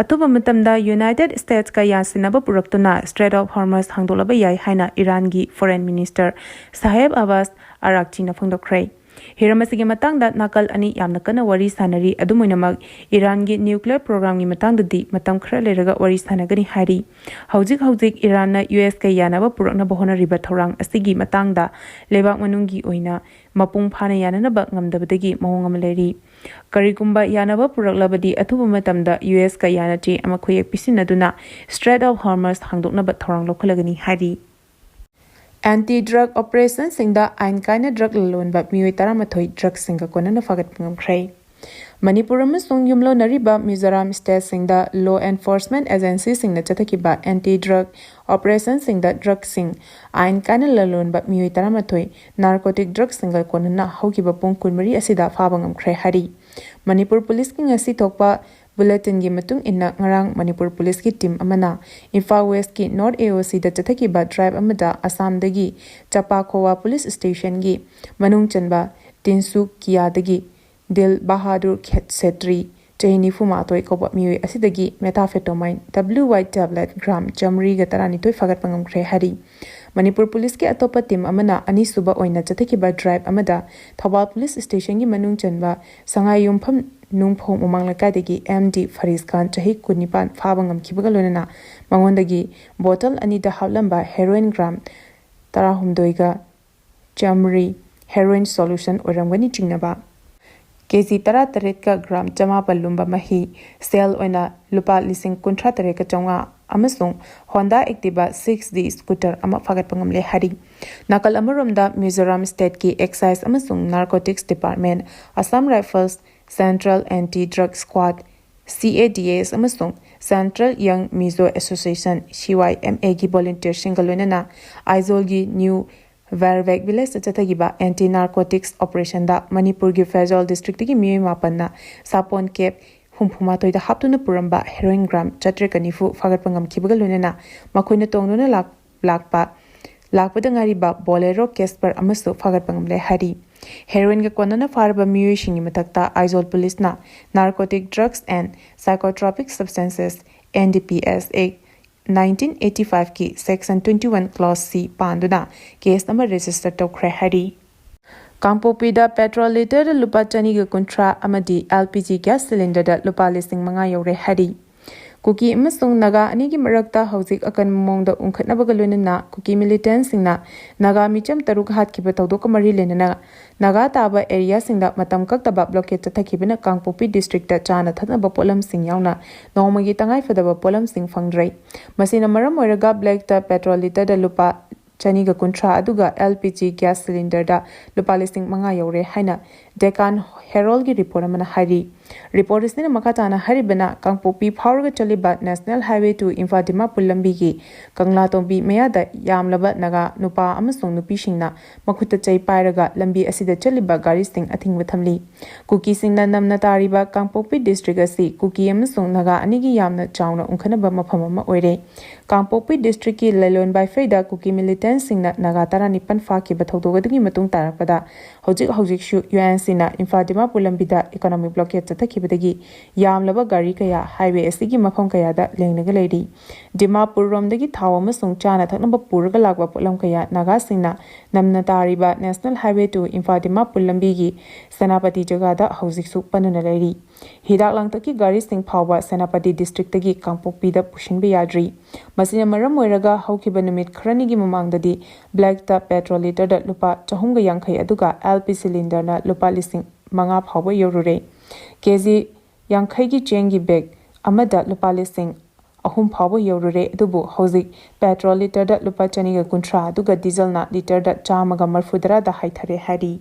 ꯑꯊꯨꯕ ꯃꯇꯝꯗ ꯌꯨꯅꯥꯏꯇꯦꯗ ꯁ꯭ꯇꯦꯠꯁꯀ ꯌꯥꯁꯤꯟꯅꯕ ꯄꯨꯔꯛꯇꯨꯅ ꯁ꯭ꯇ꯭ꯔꯦꯠ ꯑꯣꯐ ꯍꯣꯔꯃꯁ ꯍꯥꯡꯗꯣꯛꯂꯕ ꯌꯥꯏ ꯍꯥꯏꯅ ꯏꯔꯥꯟꯒꯤ ꯐꯣꯔꯦꯟ ꯃꯤꯅꯤꯁꯇꯔ ꯁꯥꯍꯦꯕ ꯑꯕꯥꯁ ꯑꯔꯥꯛꯆꯤꯅ ꯐꯣꯡꯗꯣꯛꯈ꯭ꯔꯦ꯫ ꯍꯤꯔꯝ ꯑꯁꯤꯒꯤ ꯃꯇꯥꯡꯗ ꯅꯥꯀꯜ ꯑꯅꯤ ꯌꯥꯝꯅ ꯀꯟꯅ ꯋꯥꯔꯤ ꯁꯥꯟꯅꯔꯤ꯫ ꯑꯗꯨꯝ ꯑꯣꯏꯅꯃꯛ, ꯏꯔꯥꯟꯒꯤ ꯅ꯭ꯌꯨꯀ꯭ꯂꯤꯌꯔ ꯄ꯭ꯔꯣꯒ꯭ꯔꯥꯝꯒꯤ ꯃꯇꯥꯡꯗꯗꯤ ꯃꯇꯝ ꯈꯔ ꯂꯩꯔꯒ ꯋꯥꯔꯤ ꯁꯥꯟꯅꯒꯅꯤ ꯍꯥꯏꯔꯤ꯫ ꯍꯧꯖꯤꯛ ꯍꯧꯖꯤꯛ ꯏꯔꯥꯟꯅ ꯌꯨ ꯑꯦꯁꯀ ꯌꯥꯅꯕ ꯄꯨꯔꯛꯅꯕ ꯍꯣꯠꯅꯔꯤꯕ ꯊꯧꯔꯥꯡ ꯑꯁꯤꯒꯤ ꯃꯇꯥꯡꯗ ꯂꯩꯕꯥꯛ ꯃꯅꯨꯡꯒꯤ ꯑꯣꯏꯅ ꯃꯄꯨꯡ ꯐꯥꯅ ꯌꯥꯅꯅꯕ ꯉꯝꯗꯕꯗꯒꯤ ꯃꯑꯣꯡ ꯑꯃ ꯂꯩꯔꯤ꯫ ꯀꯔꯤꯒꯨꯝꯕ ꯌꯥꯅꯕ ꯄꯨꯔꯛꯂꯕꯗꯤ, ꯑꯊꯨꯕ ꯃꯇꯝꯗ ꯌꯨ ꯑꯦꯁꯀ ꯌꯥꯅꯆꯦ ꯑꯃ ꯈꯨꯌꯦꯛ ꯄꯤꯁꯤꯟꯅꯗꯨꯅ ꯁ꯭ꯇ꯭ꯔꯦꯠ ꯑꯣꯐ ꯍꯣꯔꯃꯁ ꯍꯥꯡꯗꯣꯛꯅꯕ ꯊꯧꯔꯥꯡ ꯂꯧꯈꯠꯂꯒꯅꯤ ꯍꯥꯏꯔꯤ꯫ ꯑꯦꯟꯇꯤ ꯗ꯭ꯔꯒ ꯑꯣꯄꯔꯦꯁꯟꯁꯤꯡꯗ ꯑꯥꯏꯟ ꯀꯥꯏꯅ ꯗ꯭ꯔꯒ ꯂꯂꯣꯟꯕ ꯃꯤꯑꯣꯏ ꯇꯔꯥꯃꯥꯊꯣꯏ ꯗ꯭ꯔꯒꯁꯤꯡꯒ ꯀꯣꯟꯅꯅ ꯐꯥꯒꯠꯄ ꯉꯝꯈ꯭ꯔꯦ꯫ ꯃꯅꯤꯄꯨꯔ ꯑꯃꯁꯨꯡ ꯌꯨꯝꯂꯣꯟꯅꯔꯤꯕ ꯃꯤꯖꯣꯔꯥꯝ ꯁ꯭ꯇꯦꯠꯁꯤꯡꯗ ꯂꯣ ꯑꯦꯟꯐꯣꯔꯁꯃꯦꯟꯠ ꯑꯦꯖꯦꯟꯁꯤꯁꯤꯡꯅ ꯆꯠꯊꯈꯤꯕ ꯑꯦꯟꯇꯤ ꯗ꯭ꯔꯒ ꯑꯣꯄꯔꯦꯁꯟꯁꯤꯡꯗ ꯗ꯭ꯔꯒꯁꯤꯡ ꯑꯥꯏꯟ ꯀꯥꯏꯅ ꯂꯂꯣꯟꯕ ꯃꯤꯑꯣꯏ ꯇꯔꯥꯃꯥꯊꯣꯏ ꯅꯥꯔꯀꯣꯇꯤꯛ ꯗ꯭ꯔꯒꯁꯤꯡꯒ ꯀꯣꯟꯅꯅ ꯍꯧꯈꯤꯕ ꯄꯨꯡ ꯀꯨꯟꯃꯔꯤ ꯑꯁꯤꯗ ꯐꯥꯕ ꯉꯝꯈ꯭ꯔꯦ ꯍꯥꯏꯔꯤ꯫ ꯃꯅꯤꯄꯨꯔ ꯄꯨꯂꯤꯁꯀꯤ ꯉꯁꯤ ꯊꯣꯛꯄ ꯕꯨꯂꯦꯇꯤꯟꯒꯤ ꯃꯇꯨꯡ ꯏꯟꯅ, ꯉꯔꯥꯡ ꯃꯅꯤꯄꯨꯔ ꯄꯨꯂꯤꯁꯀꯤ ꯇꯤꯝ ꯑꯃꯅ ꯏꯝꯐꯥꯜ ꯋꯦꯁꯀꯤ ꯅꯣꯔꯠ ꯑꯦ ꯑꯣ ꯁꯤꯗ ꯆꯠꯊꯈꯤꯕ ꯗ꯭ꯔꯥꯏꯚ ꯑꯃꯗ ꯑꯁꯥꯝꯗꯒꯤ ꯆꯄꯥꯈꯣꯋꯥ ꯄꯨꯂꯤꯁ ꯁ꯭ꯇꯦꯁꯟꯒꯤ ꯃꯅꯨꯡ ꯆꯟꯕ ꯇꯤꯟꯁꯨ ꯀꯤꯌꯥꯗꯒꯤ ꯗꯤꯜ ꯕꯍꯥꯗꯨꯔ ꯈꯦ-, ꯁꯦꯇ꯭ꯔꯤ, ꯆꯍꯤ ꯅꯤꯐꯨ ꯃꯥꯊꯣꯏ ꯀꯧꯕ ꯃꯤꯑꯣꯏ ꯑꯁꯤꯗꯒꯤ methamphetamine W Y tablet gram ꯆꯥꯃꯔꯤꯒ ꯇꯔꯥꯅꯤꯊꯣꯏ ꯐꯥꯒꯠꯄ ꯉꯝꯈ꯭ꯔꯦ ꯍꯥꯏꯔꯤ꯫ ꯃꯅꯤꯄꯨꯔ ꯄꯨꯂꯤꯁꯀꯤ ꯑꯇꯣꯞꯄ ꯇꯤꯝ ꯑꯃꯅ ꯑꯅꯤꯁꯨꯕ ꯑꯣꯏꯅ ꯆꯠꯊꯈꯤꯕ ꯗ꯭ꯔꯥꯏꯚ ꯑꯃꯗ ꯊꯧꯕꯥꯜ ꯄꯨꯂꯤꯁ ꯁ꯭ꯇꯦꯁꯟꯒꯤ ꯃꯅꯨꯡ ꯆꯟꯕ ꯁꯉꯥꯏꯌꯨꯝꯐꯝ ꯅꯨꯡꯐꯧ ꯃꯃꯥꯡ ꯂꯩꯀꯥꯏꯗꯒꯤ ꯑꯦꯝ ꯗꯤ ꯐꯔꯤꯁ ꯈꯥꯟ, ꯆꯍꯤ ꯀꯨꯟꯅꯤꯄꯥꯟ, ꯐꯥꯕ ꯉꯝꯈꯤꯕꯒ ꯂꯣꯏꯅꯅ ꯃꯉꯣꯟꯗꯒꯤ ꯕꯣꯇꯜ ꯑꯅꯤꯗ ꯍꯥꯞꯂꯝꯕ heroin gram ꯇꯔꯥꯍꯨꯝꯗꯣꯏꯒ ꯆꯥꯃꯔꯤ, heroin solution ꯑꯣꯏꯔꯝꯒꯅꯤ ꯆꯤꯡꯅꯕ ꯀꯦ ꯖꯤ ꯇꯔꯥꯇꯔꯦꯠꯀ gram ꯆꯃꯥꯄꯜ ꯂꯨꯝꯕ ꯃꯍꯤ, ꯁꯦꯜ ꯑꯣꯏꯅ ꯂꯨꯄꯥ ꯂꯤꯁꯤꯡ ꯀꯨꯟꯊ꯭ꯔꯥ ꯇꯔꯦꯠꯀ ꯆꯥꯝꯃꯉꯥ ꯑꯃꯁꯨꯡ Honda Activa six D scooter ꯑꯃ ꯐꯥꯒꯠꯄ ꯉꯝꯂꯦ ꯍꯥꯏꯔꯤ꯫ ꯅꯥꯀꯜ ꯑꯃꯔꯣꯝꯗ, ꯃꯤꯖꯣꯔꯥꯝ stateꯀꯤ Excise ꯑꯃꯁꯨꯡ Narcotics Department, Assam Rifles, Central Anti Drug Squad, C A D S ꯑꯃꯁꯨꯡ Central Young Mizo Association, C Y M Aꯒꯤ volunteerꯁꯤꯡꯒ ꯂꯣꯏꯅꯅ ꯑꯥꯏꯖꯣꯜꯒꯤ ꯅ꯭ꯌꯨ ꯚꯥꯔꯕꯦꯛ ꯚꯤꯂꯦꯖꯇ ꯆꯠꯊꯈꯤꯕ anti narcotics operationꯗ ꯃꯅꯤꯄꯨꯔꯒꯤ ꯐꯦꯖꯣꯜ districtꯇꯒꯤ ꯃꯤꯑꯣꯏ ꯃꯥꯄꯟꯅ ꯁꯥꯄꯣꯟ ꯀꯦꯞ ꯍꯨꯝꯐꯨ ꯃꯥꯊꯣꯏꯗ ꯍꯥꯞꯇꯨꯅ ꯄꯨꯔꯝꯕ heroin gram ꯆꯥꯇ꯭ꯔꯦꯠꯀ ꯅꯤꯐꯨ ꯐꯥꯒꯠꯄ ꯉꯝꯈꯤꯕꯒ ꯂꯣꯏꯅꯅ ꯃꯈꯣꯏꯅ ꯇꯣꯡꯗꯨꯅ ꯂꯥꯛ-, ꯂꯥꯛꯄ, ꯂꯥꯛꯄꯗ ꯉꯥꯏꯔꯤꯕ Bolero Casper ꯑꯃꯁꯨ ꯐꯥꯒꯠꯄ ꯉꯝꯂꯦ ꯍꯥꯏꯔꯤ꯫ Heroinꯒ ꯀꯣꯟꯅꯅ ꯐꯥꯔꯕ ꯃꯤꯑꯣꯏꯁꯤꯡꯒꯤ ꯃꯊꯛꯇ ꯑꯥꯏꯖꯣꯜ ꯄꯨꯂꯤꯁꯅ Narcotic Drugs and Psychotropic Substances, N D P S Act nineteen eighty fiveꯀꯤ section twenty one clause C ꯄꯥꯟꯗꯨꯅ case ꯑꯃ register ꯇꯧꯈ꯭ꯔꯦ ꯍꯥꯏꯔꯤ꯫ ꯀꯥꯡꯄꯣꯛꯄꯤꯗ petrol literꯗ ꯂꯨꯄꯥ ꯆꯅꯤꯒ ꯀꯨꯟꯊ꯭ꯔꯥ ꯑꯃꯗꯤ L P G gas cylinderꯗ ꯂꯨꯄꯥ ꯂꯤꯁꯤꯡ ꯃꯉꯥ ꯌꯧꯔꯦ ꯍꯥꯏꯔꯤ꯫ ꯀꯨꯀꯤ ꯑꯃꯁꯨꯡ ꯅꯥꯒꯥ ꯑꯅꯤꯒꯤ ꯃꯔꯛꯇ ꯍꯧꯖꯤꯛ ꯑꯀꯟꯕ ꯃꯑꯣꯡꯗ ꯎꯪꯈꯠꯅꯕꯒ ꯂꯣꯏꯅꯅ ꯀꯨꯀꯤ militantꯁꯤꯡꯅ ꯅꯥꯒꯥ ꯃꯤꯆꯝ ꯇꯔꯨꯛ ꯍꯥꯠꯈꯤꯕ ꯊꯧꯗꯣꯛꯀ ꯃꯔꯤ ꯂꯩꯅꯅ ꯅꯥꯒꯥ ꯇꯥꯕ areaꯁꯤꯡꯗ ꯃꯇꯝ ꯀꯛꯇꯕ blockade ꯆꯠꯊꯈꯤꯕꯅ ꯀꯥꯡꯄꯣꯛꯄꯤ districtꯇ ꯆꯥꯅ ꯊꯛꯅꯕ ꯄꯣꯠꯂꯝꯁꯤꯡ ꯌꯥꯎꯅ ꯅꯣꯡꯃꯒꯤ ꯇꯉꯥꯏꯐꯗꯕ ꯄꯣꯠꯂꯝꯁꯤꯡ ꯐꯪꯗ꯭ꯔꯦ꯫ ꯃꯁꯤꯅ ꯃꯔꯝ ꯑꯣꯏꯔꯒ blackꯇ petrol literꯗ ꯂꯨꯄꯥ ꯆꯅꯤꯒ ꯀꯨꯟꯊ꯭ꯔꯥ ꯑꯗꯨꯒ L P G gas cylinderꯗ ꯂꯨꯄꯥ ꯂꯤꯁꯤꯡ ꯃꯉꯥ ꯌꯧꯔꯦ ꯍꯥꯏꯅ Deccan Heraldꯒꯤ report ꯑꯃꯅ ꯍꯥꯏꯔꯤ꯫ ꯔꯤꯄꯣꯔꯠ ꯑꯁꯤꯅ ꯃꯈꯥ ꯇꯥꯅ ꯍꯥꯏꯔꯤꯕꯅ, ꯀꯥꯡꯄꯣꯛꯄꯤ ꯐꯥꯎꯔꯒ ꯆꯠꯂꯤꯕ national highway two Imphal Dimapur ꯂꯝꯕꯤꯒꯤ ꯀꯪꯂꯥꯇꯣꯡꯕꯤ ꯃꯌꯥꯗ ꯌꯥꯝꯂꯕ ꯅꯥꯒꯥ ꯅꯨꯄꯥ ꯑꯃꯁꯨꯡ ꯅꯨꯄꯤꯁꯤꯡꯅ ꯃꯈꯨꯠꯇ ꯆꯩ ꯄꯥꯏꯔꯒ ꯂꯝꯕꯤ ꯑꯁꯤꯗ ꯆꯠꯂꯤꯕ ꯒꯥꯔꯤꯁꯤꯡ ꯑꯊꯤꯡꯕ ꯊꯝꯂꯤ꯫ ꯀꯨꯀꯤꯁꯤꯡꯅ ꯅꯝꯅ ꯇꯥꯔꯤꯕ ꯀꯥꯡꯄꯣꯛꯄꯤ ꯗꯤꯁꯇ꯭ꯔꯤꯛ ꯑꯁꯤ ꯀꯨꯀꯤ ꯑꯃꯁꯨꯡ ꯅꯥꯒꯥ ꯑꯅꯤꯒꯤ ꯌꯥꯝꯅ ꯆꯥꯎꯅ ꯎꯪꯈꯠꯅꯕ ꯃꯐꯝ ꯑꯃ ꯑꯣꯏꯔꯦ꯫ ꯀꯥꯡꯄꯣꯛꯄꯤ ꯗꯤꯁꯇ꯭ꯔꯤꯛꯀꯤ ꯂꯩꯂꯣꯟ ꯕꯥꯏꯐꯩꯗ ꯀꯨꯀꯤ ꯃꯤꯂꯤꯇꯦꯟꯁꯤꯡꯅ ꯅꯥꯒꯥ ꯇꯔꯥꯅꯤꯄꯥꯟ ꯐꯥꯈꯤꯕ ꯊꯧꯗꯣꯛ ꯑꯗꯨꯒꯤ ꯃꯇꯨꯡ ꯇꯥꯔꯛꯄꯗ, ꯍꯧꯖꯤꯛ ꯍꯧꯖꯤꯛꯁꯨ ꯌꯨ ꯑꯦꯟ ꯁꯤꯅ ꯏꯝꯐꯥꯜ ꯗꯤꯃꯥꯄꯨꯔ ꯂꯝꯕꯤꯗ ꯏꯀꯣꯅꯣꯃꯤꯛ ꯕ꯭ꯂꯣꯀꯦꯠ ꯆꯠꯊꯈꯤꯕꯗꯒꯤ ꯌꯥꯝꯂꯕ ꯒꯥꯔꯤ ꯀꯌꯥ ꯍꯥꯏꯋꯦ ꯑꯁꯤꯒꯤ ꯃꯐꯝ ꯀꯌꯥꯗ ꯂꯦꯡꯂꯒ ꯂꯩꯔꯤ꯫ ꯗꯤꯃꯥꯄꯨꯔ ꯔꯣꯝꯗꯒꯤ ꯊꯥꯎ ꯑꯃꯁꯨꯡ ꯆꯥꯅ ꯊꯛꯅꯕ ꯄꯨꯔꯒ ꯂꯥꯛꯄ ꯄꯣꯠꯂꯝ ꯀꯌꯥ ꯅꯥꯒꯥꯁꯤꯡꯅ ꯅꯝꯅ ꯇꯥꯔꯤꯕ national highway two Imphal Dimapur ꯂꯝꯕꯤꯒꯤ ꯁꯦꯅꯥꯄꯇꯤ ꯖꯒꯥꯗ ꯍꯧꯖꯤꯛꯁꯨ ꯄꯟꯗꯨꯅ ꯂꯩꯔꯤ꯫ ꯍꯤꯗꯥꯛ ꯂꯥꯡꯊꯛꯀꯤ ꯒꯥꯔꯤꯁꯤꯡ ꯐꯥꯎꯕ ꯁꯦꯅꯥꯄꯇꯤ ꯗꯤꯁꯇ꯭ꯔꯤꯛꯇꯒꯤ ꯀꯥꯡꯄꯣꯛꯄꯤꯗ ꯄꯨꯁꯤꯟꯕ ꯌꯥꯗ꯭ꯔꯤ꯫ ꯃꯁꯤꯅ ꯃꯔꯝ ꯑꯣꯏꯔꯒ ꯍꯧꯈꯤꯕ ꯅꯨꯃꯤꯠ ꯈꯔꯅꯤꯒꯤ ꯃꯃꯥꯡꯗꯗꯤ ꯕ꯭ꯂꯦꯛꯇ ꯄꯦꯇ꯭ꯔꯣꯜ ꯂꯤꯇꯔꯗ ꯂꯨꯄꯥ ꯆꯍꯨꯝꯒ ꯌꯥꯡꯈꯩ ꯑꯗꯨꯒ ꯑꯦꯜ ꯄꯤ ꯁꯤꯂꯤꯟꯗꯔꯅ ꯂꯨꯄꯥ ꯂꯤꯁꯤꯡ ꯃꯉꯥ ꯐꯥꯎꯕ ꯌꯧꯔꯨꯔꯦ꯫ ꯀꯦ ꯖꯤ ꯌꯥꯡꯈꯩꯒꯤ ꯆꯦꯡꯒꯤ ꯕꯦꯒ ꯑꯃꯗ ꯂꯨꯄꯥ ꯂꯤꯁꯤꯡ ꯑꯍꯨꯝ ꯐꯥꯎꯕ ꯌꯧꯔꯨꯔꯦ꯫ ꯑꯗꯨꯕꯨ ꯍꯧꯖꯤꯛ ꯄꯦꯇ꯭ꯔꯣꯜ ꯂꯤꯇꯔꯗ ꯂꯨꯄꯥ ꯆꯅꯤꯒ ꯀꯨꯟꯊ꯭ꯔꯥ ꯑꯗꯨꯒ ꯗꯤꯖꯜꯅ ꯂꯤꯇꯔꯗ ꯆꯥꯝꯃꯒ ꯃꯔꯤꯐꯨ ꯇꯔꯥꯗ ꯍꯥꯏꯊꯔꯦ ꯍꯥꯏꯔꯤ꯫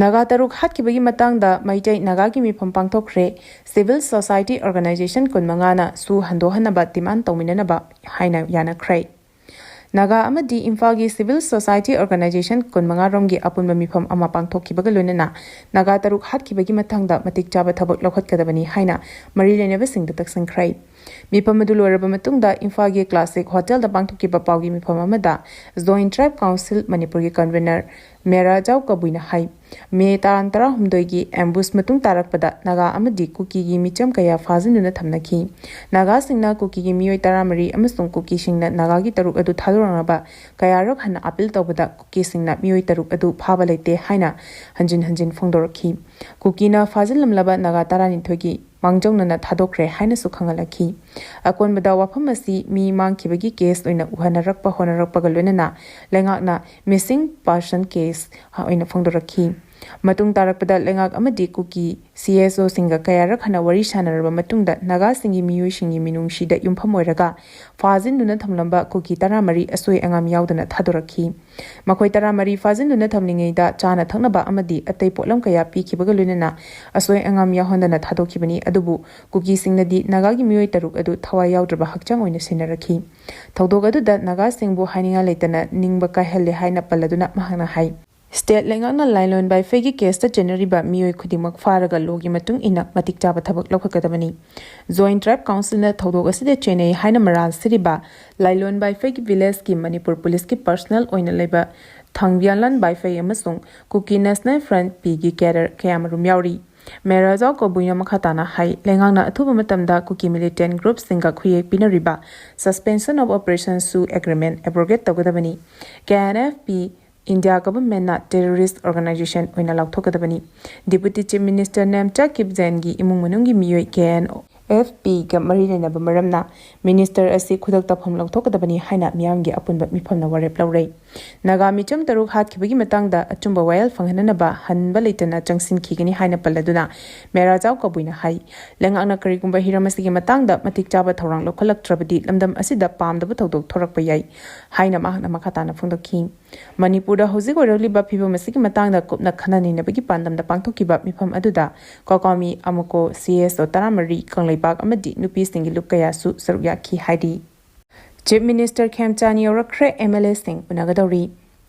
ꯅꯥꯒꯥ ꯇꯔꯨꯛ ꯍꯥꯠꯈꯤꯕꯒꯤ ꯃꯇꯥꯡꯗ ꯃꯩꯇꯩ ꯅꯥꯒꯥꯒꯤ ꯃꯤꯐꯝ ꯄꯥꯡꯊꯣꯛꯈ꯭ꯔꯦ꯫ ꯁꯤꯚꯤꯜ ꯁꯣꯁꯥꯏꯇꯤ ꯑꯣꯔꯒꯅꯥꯏꯖꯦꯁꯟ ꯀꯨꯟꯃꯉꯥꯅꯁꯨ ꯍꯟꯗꯣꯛꯍꯟꯅꯕ ꯗꯤꯃꯥꯟ ꯇꯧꯃꯤꯟꯅꯅꯕ ꯍꯥꯏꯅ ꯌꯥꯅꯈ꯭ꯔꯦ꯫ ꯅꯥꯒꯥ ꯑꯃꯗꯤ ꯏꯝꯐꯥꯜꯒꯤ ꯁꯤꯚꯤꯜ ꯁꯣꯁꯥꯏꯇꯤ ꯑꯣꯔꯒꯅꯥꯏꯖꯦꯁꯟ ꯀꯨꯟꯃꯉꯥ ꯔꯣꯝꯒꯤ ꯑꯄꯨꯟꯕ ꯃꯤꯐꯝ ꯑꯃ ꯄꯥꯡꯊꯣꯛꯈꯤꯕꯒ ꯂꯣꯏꯅꯅ ꯅꯥꯒꯥ ꯇꯔꯨꯛ ꯍꯥꯠꯈꯤꯕꯒꯤ ꯃꯇꯥꯡꯗ ꯃꯇꯤꯛ ꯆꯥꯕ ꯊꯕꯛ ꯂꯧꯈꯠꯀꯗꯕꯅꯤ ꯍꯥꯏꯅ ꯃꯔꯤ ꯂꯩꯅꯕꯁꯤꯡꯗ ꯇꯛꯁꯤꯟꯈ꯭ꯔꯦ꯫ ꯃꯤꯐꯝ ꯑꯗꯨ ꯂꯣꯏꯔꯕ ꯃꯇꯨꯡꯗ ꯏꯝꯐꯥꯜꯒꯤ ꯀ꯭ꯂꯥꯁꯤꯛ ꯍꯣꯇꯦꯜꯗ ꯄꯥꯡꯊꯣꯛꯈꯤꯕ ꯄꯥꯎꯒꯤ ꯃꯤꯐꯝ ꯑꯃꯗ Joint Tribe Council ꯃꯅꯤꯄꯨꯔꯒꯤ ꯀꯟꯚꯦꯅꯔ ꯃꯦꯔꯥꯖꯥꯎ ꯀꯕꯨꯏꯅ ꯍꯥꯏ, ꯃꯦ ꯇꯥꯡ ꯇꯔꯥꯍꯨꯝꯗꯣꯏꯒꯤ ꯑꯦꯝꯕꯨꯁ ꯃꯇꯨꯡ ꯇꯥꯔꯛꯄꯗ ꯅꯥꯒꯥ ꯑꯃꯗꯤ ꯀꯨꯀꯤꯒꯤ ꯃꯤꯆꯝ ꯀꯌꯥ ꯐꯥꯖꯤꯟꯗꯨꯅ ꯊꯝꯅꯈꯤ꯫ ꯅꯥꯒꯥꯁꯤꯡꯅ ꯀꯨꯀꯤꯒꯤ ꯃꯤꯑꯣꯏ ꯇꯔꯥꯃꯔꯤ ꯑꯃꯁꯨꯡ ꯀꯨꯀꯤꯁꯤꯡꯅ ꯅꯥꯒꯥꯒꯤ ꯇꯔꯨꯛ ꯑꯗꯨ ꯊꯥꯗꯣꯔꯛꯅꯕ ꯀꯌꯥꯔꯛ ꯍꯟꯅ ꯑꯥꯄꯤꯜ ꯇꯧꯕꯗ ꯀꯨꯀꯤꯁꯤꯡꯅ ꯃꯤꯑꯣꯏ ꯇꯔꯨꯛ ꯑꯗꯨ ꯐꯥꯕ ꯂꯩꯇꯦ ꯍꯥꯏꯅ ꯍꯟꯖꯤꯟ ꯍꯟꯖꯤꯟ ꯐꯣꯡꯗꯣꯔꯛꯈꯤ꯫ ꯀꯨꯀꯤꯅ ꯐꯥꯖꯤꯜꯂꯝꯂꯕ ꯅꯥꯒꯥ ꯇꯔꯥꯅꯤꯊꯣꯏꯒꯤ ꯃꯥꯡꯖꯧꯅꯅ ꯊꯥꯗꯣꯛꯈ꯭ꯔꯦ ꯍꯥꯏꯅꯁꯨ ꯈꯪꯍꯜꯂꯛꯈꯤ꯫ ꯑꯀꯣꯟꯕꯗ ꯋꯥꯐꯝ ꯑꯁꯤ ꯃꯤ ꯃꯥꯡꯈꯤꯕꯒꯤ ꯀꯦꯁ ꯑꯣꯏꯅ ꯎꯍꯟꯅꯔꯛꯄ ꯍꯣꯠꯅꯔꯛꯄꯒ ꯂꯣꯏꯅꯅ ꯂꯩꯉꯥꯛꯅ ꯃꯤꯁꯤꯡ ꯄꯥꯔꯁꯟ ꯀꯦꯁ ꯑꯣꯏꯅ ꯐꯣꯡꯗꯣꯔꯛꯈꯤ꯫ ꯃꯇꯨꯡ ꯇꯥꯔꯛꯄꯗ ꯂꯩꯉꯥꯛ ꯑꯃꯗꯤ ꯀꯨꯀꯤ ꯁꯤ ꯑꯦꯁ ꯑꯣꯁꯤꯡꯒ ꯀꯌꯥꯔꯛ ꯍꯟꯅ ꯋꯥꯔꯤ ꯁꯥꯟꯅꯔꯕ ꯃꯇꯨꯡꯗ ꯅꯥꯒꯥꯁꯤꯡꯒꯤ ꯃꯤꯑꯣꯏꯁꯤꯡꯒꯤ ꯃꯤꯅꯨꯡꯁꯤꯗ ꯌꯨꯝꯐꯝ ꯑꯣꯏꯔꯒ ꯐꯥꯖꯤꯟꯗꯨꯅ ꯊꯝꯂꯝꯕ ꯀꯨꯀꯤ ꯇꯔꯥꯃꯔꯤ ꯑꯁꯣꯏ ꯑꯉꯥꯝ ꯌꯥꯎꯗꯅ ꯊꯥꯗꯣꯔꯛꯈꯤ꯫ ꯃꯈꯣꯏ ꯇꯔꯥꯃꯔꯤ ꯐꯥꯖꯤꯟꯗꯨꯅ ꯊꯝꯂꯤꯉꯩꯗ ꯆꯥꯅ ꯊꯛꯅꯕ ꯑꯃꯗꯤ ꯑꯇꯩ ꯄꯣꯠꯂꯝ ꯀꯌꯥ ꯄꯤꯈꯤꯕꯒ ꯂꯣꯏꯅꯅ ꯑꯁꯣꯏ ꯑꯉꯥꯝ ꯌꯥꯎꯍꯟꯗꯅ ꯊꯥꯗꯣꯛꯈꯤꯕꯅꯤ꯫ ꯑꯗꯨꯕꯨ ꯀꯨꯀꯤꯁꯤꯡꯅꯗꯤ ꯅꯥꯒꯥꯒꯤ ꯃꯤꯑꯣꯏ ꯇꯔꯨꯛ ꯑꯗꯨ ꯊꯋꯥꯏ ꯌꯥꯎꯗ꯭ꯔꯕ ꯍꯛꯆꯥꯡ ꯑꯣꯏꯅ ꯁꯤꯟꯅꯔꯛꯈꯤ꯫ ꯊꯧꯗꯣꯛ ꯑꯗꯨꯗ ꯅꯥꯒꯥꯁꯤꯡꯕꯨ ꯍꯥꯏꯅꯤꯡꯉꯥꯏ ꯂꯩꯇꯅ ꯅꯤꯡꯕ ꯀꯥꯏꯍꯜꯂꯦ ꯍꯥꯏꯅ ꯄꯜꯂꯗꯨꯅ ꯃꯍꯥꯛꯅ ꯍꯥꯏ, ꯁ꯭ꯇꯦꯠ ꯂꯩꯉꯥꯛꯅ ꯂꯥꯏꯂꯣꯟ ꯕꯥꯏꯐꯩꯒꯤ ꯀꯦꯁꯇ ꯆꯦꯟꯅꯔꯤꯕ ꯃꯤꯑꯣꯏ ꯈꯨꯗꯤꯡꯃꯛ ꯐꯥꯔꯒ ꯂꯣꯒꯤ ꯃꯇꯨꯡ ꯏꯟꯅ ꯃꯇꯤꯛ ꯆꯥꯕ ꯊꯕꯛ ꯂꯧꯈꯠꯀꯗꯕꯅꯤ꯫ ꯖꯣꯏꯟꯠ ꯇ꯭ꯔꯥꯏꯕ ꯀꯥꯎꯟꯁꯤꯜꯅ ꯊꯧꯗꯣꯛ ꯑꯁꯤꯗ ꯆꯦꯟꯅꯩ ꯍꯥꯏꯅ ꯃꯔꯥꯜ ꯁꯤꯔꯤꯕ ꯂꯥꯏꯂꯣꯟ ꯕꯥꯏꯐꯩꯒꯤ ꯚꯤꯂꯦꯖꯀꯤ ꯃꯅꯤꯄꯨꯔ ꯄꯨꯂꯤꯁꯀꯤ ꯄꯔꯁꯅꯦꯜ ꯑꯣꯏꯅ ꯂꯩꯕ ꯊꯥꯡꯕꯤꯌꯥꯂꯥꯟ ꯕꯥꯏꯐꯩ ꯑꯃꯁꯨꯡ ꯀꯨꯀꯤ ꯅꯦꯁꯅꯦꯜ ꯐ꯭ꯔꯟꯠ, ꯄꯤꯒꯤ ꯀꯦꯗꯔ ꯀꯌꯥꯃꯔꯨꯝ ꯌꯥꯎꯔꯤ꯫ ꯃꯦꯔꯥꯖꯥꯎ ꯀꯕꯨꯏꯅ ꯃꯈꯥ ꯇꯥꯅ ꯍꯥꯏ, ꯂꯩꯉꯥꯛꯅ ꯑꯊꯨꯕ ꯃꯇꯝꯗ ꯀꯨꯀꯤ ꯃꯤꯂꯤꯇꯦꯟ ꯒ꯭ꯔꯨꯞꯁꯤꯡꯒ ꯈꯨꯌꯦꯛ ꯄꯤꯅꯔꯤꯕ Suspension of Operation ꯁꯨ ꯑꯦꯒ꯭ꯔꯤꯃꯦꯟ ꯑꯦꯕ꯭ꯔꯣꯒꯦꯠ ꯇꯧꯒꯗꯕꯅꯤ꯫ K N F P India ꯒꯚꯔꯟꯃꯦꯟꯠꯅ ꯇꯦꯔꯣꯔꯤꯁꯠ ꯑꯣꯔꯒꯅꯥꯏꯖꯦꯁꯟ ꯑꯣꯏꯅ ꯂꯥꯎꯊꯣꯛꯀꯗꯕꯅꯤ꯫ ꯗꯤꯄꯨꯇꯤ ꯆꯤꯐ ꯃꯤꯅꯤꯁꯇꯔ ꯅꯦꯝꯆꯥ ꯀꯤꯞꯖꯦꯟꯒꯤ ꯏꯃꯨꯡ ꯃꯅꯨꯡꯒꯤ ꯃꯤꯑꯣꯏ ꯀꯦ ꯑꯦꯟ ꯑꯦꯐ ꯄꯤꯒ ꯃꯔꯤ ꯂꯩꯅꯕ ꯃꯔꯝꯅ ꯃꯤꯅꯤꯁꯇꯔ ꯑꯁꯤ ꯈꯨꯗꯛꯇ ꯐꯝ ꯂꯧꯊꯣꯛꯀꯗꯕꯅꯤ ꯍꯥꯏꯅ ꯃꯤꯌꯥꯝꯒꯤ ꯑꯄꯨꯟꯕ ꯃꯤꯐꯝꯅ ꯋꯥꯔꯦꯞ ꯂꯧꯔꯦ꯫ ꯅꯥꯒꯥ ꯃꯤꯆꯝ ꯇꯔꯨꯛ ꯍꯥꯠꯈꯤꯕꯒꯤ ꯃꯇꯥꯡꯗ ꯑꯆꯨꯝꯕ ꯋꯥꯌꯦꯜ ꯐꯪꯍꯟꯅꯅꯕ ꯍꯟꯕ ꯂꯩꯇꯅ ꯆꯪꯁꯤꯟꯈꯤꯒꯅꯤ ꯍꯥꯏꯅ ꯄꯜꯂꯗꯨꯅ ꯃꯦꯔꯥꯖꯥꯎ ꯀꯕꯨꯏꯅ ꯍꯥꯏ, ꯂꯩꯉꯥꯛꯅ ꯀꯔꯤꯒꯨꯝꯕ ꯍꯤꯔꯝ ꯑꯁꯤꯒꯤ ꯃꯇꯥꯡꯗ ꯃꯇꯤꯛ ꯆꯥꯕ ꯊꯧꯔꯥꯡ ꯂꯧꯈꯠꯂꯛꯇ꯭ꯔꯕꯗꯤ ꯂꯝꯗꯝ ꯑꯁꯤꯗ ꯄꯥꯝꯗꯕ ꯊꯧꯗꯣꯛ ꯊꯣꯔꯛꯄ ꯌꯥꯏ ꯍꯥꯏꯅ ꯃꯍꯥꯛꯅ ꯃꯈꯥ ꯇꯥꯅ ꯐꯣꯡꯗꯣꯛꯈꯤ꯫ ꯃꯅꯤꯄꯨꯔꯗ ꯍꯧꯖꯤꯛ ꯑꯣꯏꯔꯛꯂꯤꯕ ꯐꯤꯕꯝ ꯑꯁꯤꯒꯤ ꯃꯇꯥꯡꯗ ꯀꯨꯞꯅ ꯈꯟꯅ ꯅꯩꯅꯕꯒꯤ ꯄꯥꯟꯗꯝꯗ ꯄꯥꯡꯊꯣꯛꯈꯤꯕ ꯃꯤꯐꯝ ꯑꯗꯨꯗ ꯀꯣꯀꯥꯃꯤ, ꯑꯃꯨꯀꯣ, ꯁꯤ ꯑꯦꯁ ꯑꯣ ꯇꯔꯥꯃꯔꯤ, ꯀꯪꯂꯩꯄꯥꯛ ꯑꯃꯗꯤ ꯅꯨꯄꯤꯁꯤꯡꯒꯤ ꯂꯨꯞ ꯀꯌꯥꯁꯨ ꯁꯔꯨꯛ ꯌꯥꯈꯤ ꯍꯥꯏꯔꯤ꯫ ꯆꯤꯐ ꯃꯤꯅꯤꯁꯇꯔ ꯈꯦꯝꯆꯥꯟ ꯌꯧꯔꯛꯈ꯭ꯔꯦ, ꯑꯦꯝ ꯑꯦꯜ ꯑꯦꯁꯤꯡ ꯎꯅꯒꯗꯧꯔꯤ꯫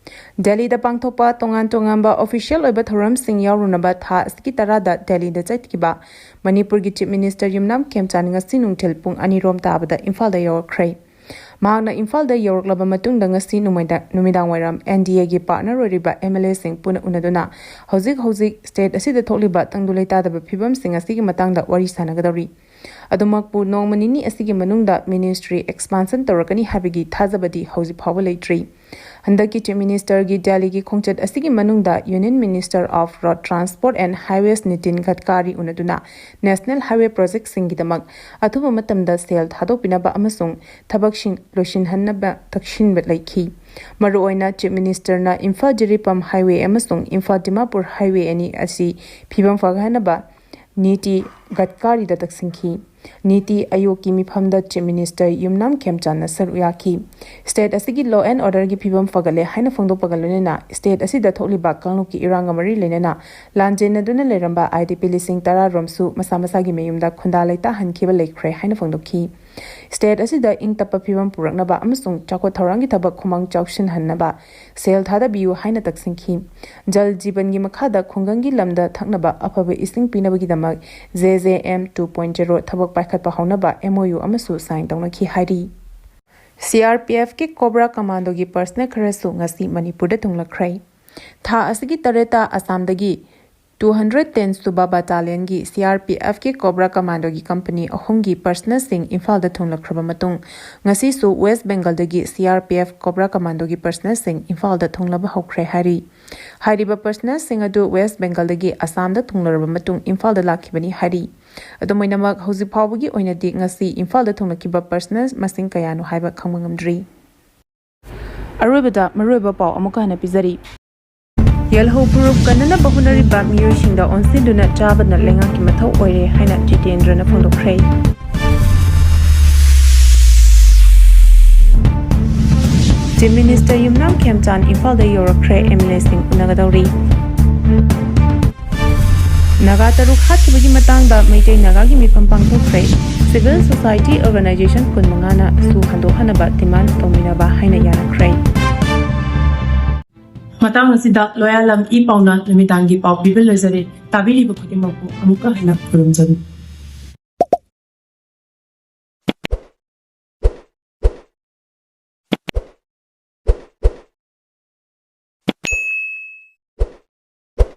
ꯗꯦꯜꯂꯤꯗ ꯄꯥꯡꯊꯣꯛꯄ ꯇꯣꯉꯥꯟ ꯇꯣꯉꯥꯟꯕ ꯑꯣꯐꯤꯁꯤꯌꯦꯜ ꯑꯣꯏꯕ ꯊꯧꯔꯝꯁꯤꯡ ꯌꯥꯎꯔꯨꯅꯕ ꯊꯥ ꯑꯁꯤꯒꯤ ꯇꯔꯥꯗ ꯗꯦꯜꯂꯤꯗ ꯆꯠꯈꯤꯕ ꯃꯅꯤꯄꯨꯔꯒꯤ ꯆꯤꯐ ꯃꯤꯅꯤꯁꯇꯔ ꯌꯨꯝꯅꯥꯝ ꯈꯦꯝꯆꯥꯟ ꯉꯁꯤ ꯅꯨꯡꯊꯤꯜ ꯄꯨꯡ ꯑꯅꯤ ꯔꯣꯝ ꯇꯥꯕꯗ ꯏꯝꯐꯥꯜꯗ ꯌꯧꯔꯛꯈ꯭ꯔꯦ꯫ ꯃꯍꯥꯛꯅ ꯏꯝꯐꯥꯜꯗ ꯌꯧꯔꯛꯂꯕ ꯃꯇꯨꯡꯗ ꯉꯁꯤ ꯅꯨꯃꯤꯗꯥꯡ-, ꯅꯨꯃꯤꯗꯥꯡ ꯋꯥꯏꯔꯝ ꯑꯦꯟ ꯗꯤ ꯑꯦꯒꯤ ꯄꯥꯔꯠꯅꯔ ꯑꯣꯏꯔꯤꯕ ꯑꯦꯝ ꯑꯦꯜ ꯑꯦꯁꯤꯡ ꯄꯨꯟꯅ ꯎꯅꯗꯨꯅ ꯍꯧꯖꯤꯛ ꯍꯧꯖꯤꯛ ꯁ꯭ꯇꯦꯠ ꯑꯁꯤꯗ ꯊꯣꯛꯂꯤꯕ ꯇꯪꯗꯨ ꯂꯩꯇꯥꯗꯕ ꯐꯤꯕꯝꯁꯤꯡ ꯑꯁꯤꯒꯤ ꯃꯇꯥꯡꯗ ꯋꯥꯔꯤ ꯁꯥꯟꯅꯒꯗꯧꯔꯤ꯫ ꯑꯗꯨꯃꯛꯄꯨ ꯅꯣꯡꯃ ꯅꯤꯅꯤ ꯑꯁꯤꯒꯤ ꯃꯅꯨꯡꯗ ministry expansion ꯇꯧꯔꯛꯀꯅꯤ ꯍꯥꯏꯕꯒꯤ ꯊꯥꯖꯕꯗꯤ ꯍꯧꯖꯤꯛ ꯐꯥꯎꯕ ꯂꯩꯇ꯭ꯔꯤ꯫ ꯍꯟꯗꯛꯀꯤ Chief Ministerꯒꯤ ꯗꯦꯜꯂꯤꯒꯤ ꯈꯣꯡꯆꯠ ꯑꯁꯤꯒꯤ ꯃꯅꯨꯡꯗ Union Minister of Road Transport and Highways Nitin Gadkari ꯎꯅꯗꯨꯅ National Highway projectꯁꯤꯡꯒꯤꯗꯃꯛ ꯑꯊꯨꯕ ꯃꯇꯝꯗ ꯁꯦꯜ ꯊꯥꯗꯣꯛꯄꯤꯅꯕ ꯑꯃꯁꯨꯡ ꯊꯕꯛꯁꯤꯡ ꯂꯣꯏꯁꯤꯟꯍꯟꯅꯕ ꯇꯛꯁꯤꯟꯕ ꯂꯩꯈꯤ꯫ ꯃꯔꯨꯑꯣꯏꯅ Chief Ministerꯅ ꯏꯝꯐꯥꯜ ꯖꯤꯔꯤꯄꯝ Highway ꯑꯃꯁꯨꯡ ꯏꯝꯐꯥꯜ ꯗꯤꯃꯥꯄꯨꯔ Highway ꯑꯅꯤ ꯑꯁꯤ ꯐꯤꯕꯝ ꯐꯒꯠꯍꯟꯅꯕ ꯅꯤꯇꯤ ꯒꯠꯀꯥꯔꯤꯗ ꯇꯛꯁꯤꯟꯈꯤ꯫ ꯅꯤꯇꯤ ꯑꯌꯣꯒꯀꯤ ꯃꯤꯐꯝꯗ Chief Minister ꯌꯨꯝꯅꯥꯝ ꯈꯦꯝꯆꯥꯟꯅ ꯁꯔꯨꯛ ꯌꯥꯈꯤ꯫ State ꯑꯁꯤꯒꯤ law and orderꯒꯤ ꯐꯤꯕꯝ ꯐꯒꯠꯂꯦ ꯍꯥꯏꯅ ꯐꯣꯡꯗꯣꯛꯄꯒ ꯂꯣꯏꯅꯅ state ꯑꯁꯤꯗ ꯊꯣꯛꯂꯤꯕ ꯀꯥꯡꯂꯨꯞꯀꯤ ꯏꯔꯥꯡꯒ ꯃꯔꯤ ꯂꯩꯅꯅ ꯂꯥꯟꯖꯦꯟꯅꯗꯨꯅ ꯂꯩꯔꯝꯕ IDP ꯂꯤꯁꯤꯡ ꯇꯔꯥ ꯔꯣꯝꯁꯨ ꯃꯁꯥ ꯃꯁꯥꯒꯤ ꯃꯌꯨꯝꯗ ꯈꯨꯟꯗꯥ ꯂꯩꯇꯥꯍꯟꯈꯤꯕ ꯂꯩꯈ꯭ꯔꯦ ꯍꯥꯏꯅ ꯐꯣꯡꯗꯣꯛꯈꯤ꯫ State ꯑꯁꯤꯗ ꯏꯪ ꯇꯞꯄ ꯐꯤꯕꯝ ꯄꯨꯔꯛꯅꯕ ꯑꯃꯁꯨꯡ ꯆꯥꯎꯈꯠ ꯊꯧꯔꯥꯡꯒꯤ ꯊꯕꯛ ꯈꯨꯃꯥꯡ ꯆꯥꯎꯁꯤꯟꯍꯟꯅꯕ ꯁꯦꯜ ꯊꯥꯗꯕꯤꯌꯨ ꯍꯥꯏꯅ ꯇꯛꯁꯤꯟꯈꯤ꯫ ꯖꯜ ꯖꯤꯕꯟꯒꯤ ꯃꯈꯥꯗ ꯈꯨꯡꯒꯪꯒꯤ ꯂꯝꯗ ꯊꯛꯅꯕ ꯑꯐꯕ ꯏꯁꯤꯡ ꯄꯤꯅꯕꯒꯤꯗꯃꯛ JJM two point zero ꯊꯕꯛ ꯄꯥꯏꯈꯠꯄ ꯍꯧꯅꯕ MOU ꯑꯃꯁꯨ sign ꯇꯧꯅꯈꯤ ꯍꯥꯏꯔꯤ꯫ CRPFꯀꯤ COBRA Commandoꯒꯤ personnel ꯈꯔꯁꯨ ꯉꯁꯤ ꯃꯅꯤꯄꯨꯔꯗ ꯊꯨꯡꯂꯛꯈ꯭ꯔꯦ꯫ ꯊꯥ ꯑꯁꯤꯒꯤ ꯇꯔꯦꯠꯇ ꯑꯁꯥꯝꯗꯒꯤ two hundred ten ꯁꯨꯕ battalionꯒꯤ CRPFꯀꯤ COBRA Commandoꯒꯤ company ꯑꯍꯨꯝꯒꯤ personnelꯁꯤꯡ ꯏꯝꯐꯥꯜꯗ ꯊꯨꯡꯂꯛꯈ꯭ꯔꯕ ꯃꯇꯨꯡ, ꯉꯁꯤꯁꯨ West Bengalꯗꯒꯤ CRPF COBRA Commandoꯒꯤ personnelꯁꯤꯡ ꯏꯝꯐꯥꯜꯗ ꯊꯨꯡꯂꯕ ꯍꯧꯈ꯭ꯔꯦ ꯍꯥꯏꯔꯤ꯫ ꯍꯥꯏꯔꯤꯕ personnelꯁꯤꯡ ꯑꯗꯨ West Bengalꯗꯒꯤ ꯑꯁꯥꯝꯗ ꯊꯨꯡꯂꯔꯕ ꯃꯇꯨꯡ ꯏꯝꯐꯥꯜꯗ ꯂꯥꯛꯈꯤꯕꯅꯤ ꯍꯥꯏꯔꯤ꯫ ꯑꯗꯨꯝ ꯑꯣꯏꯅꯃꯛ, ꯍꯧꯖꯤꯛ ꯐꯥꯎꯕꯒꯤ ꯑꯣꯏꯅꯗꯤ ꯉꯁꯤ ꯏꯝꯐꯥꯜꯗ ꯊꯨꯡꯂꯛꯈꯤꯕ personnel ꯃꯁꯤꯡ ꯀꯌꯥꯅꯣ ꯍꯥꯏꯕ ꯈꯪꯕ ꯉꯝꯗ꯭ꯔꯤ꯫ ꯑꯔꯣꯏꯕꯗ ꯃꯔꯨꯑꯣꯏꯕ ꯄꯥꯎ ꯑꯃꯨꯛꯀ ꯍꯟꯅ ꯄꯤꯖꯔꯤ꯫ ꯌꯦꯜꯍꯧ ꯄꯨꯔꯨꯞ ꯀꯟꯅꯅꯕ ꯍꯣꯠꯅꯔꯤꯕ ꯃꯤꯑꯣꯏꯁꯤꯡꯗ ꯑꯣꯟꯁꯤꯟꯗꯨꯅ ꯆꯥꯕꯅ ꯂꯩꯉꯥꯛꯀꯤ ꯃꯊꯧ ꯑꯣꯏꯔꯦ ꯍꯥꯏꯅ ꯖꯤꯇꯦꯟꯗ꯭ꯔꯅ ꯐꯣꯡꯗꯣꯛꯈ꯭ꯔꯦ꯫ Chief Minister ꯌꯨꯝꯅꯥꯝ ꯈꯦꯝꯆꯥꯟ ꯏꯝꯐꯥꯜꯗ ꯌꯧꯔꯛꯈ꯭ꯔꯦ, MLAꯁꯤꯡ ꯎꯅꯒꯗꯧꯔꯤ꯫ ꯅꯥꯒꯥ ꯇꯔꯨꯛ ꯍꯥꯠꯈꯤꯕꯒꯤ ꯃꯇꯥꯡꯗ ꯃꯩꯇꯩ ꯅꯥꯒꯥꯒꯤ ꯃꯤꯐꯝ ꯄꯥꯡꯊꯣꯛꯈ꯭ꯔꯦ꯫ Civil society organisation ꯀꯨꯟꯃꯉꯥꯅ ꯁꯨ ꯍꯟꯗꯣꯛꯍꯟꯅꯕ demand ꯇꯧꯃꯤꯟꯅꯕ ꯍꯥꯏꯅ ꯌꯥꯅꯈ꯭ꯔꯦ꯫ ꯃꯇꯥꯡ ꯑꯁꯤꯗ ꯂꯣꯌꯥꯂꯝ ꯏ ꯄꯥꯎꯅ ꯅꯨꯃꯤꯗꯥꯡꯒꯤ ꯄꯥꯎ ꯄꯤꯕ ꯂꯣꯏꯖꯔꯦ꯫ ꯇꯥꯕꯤꯔꯤꯕ ꯈꯨꯗꯤꯡꯃꯛꯄꯨ ꯑꯃꯨꯛꯀ ꯍꯟꯅ ꯈꯨꯔꯨꯝꯖꯔꯤ꯫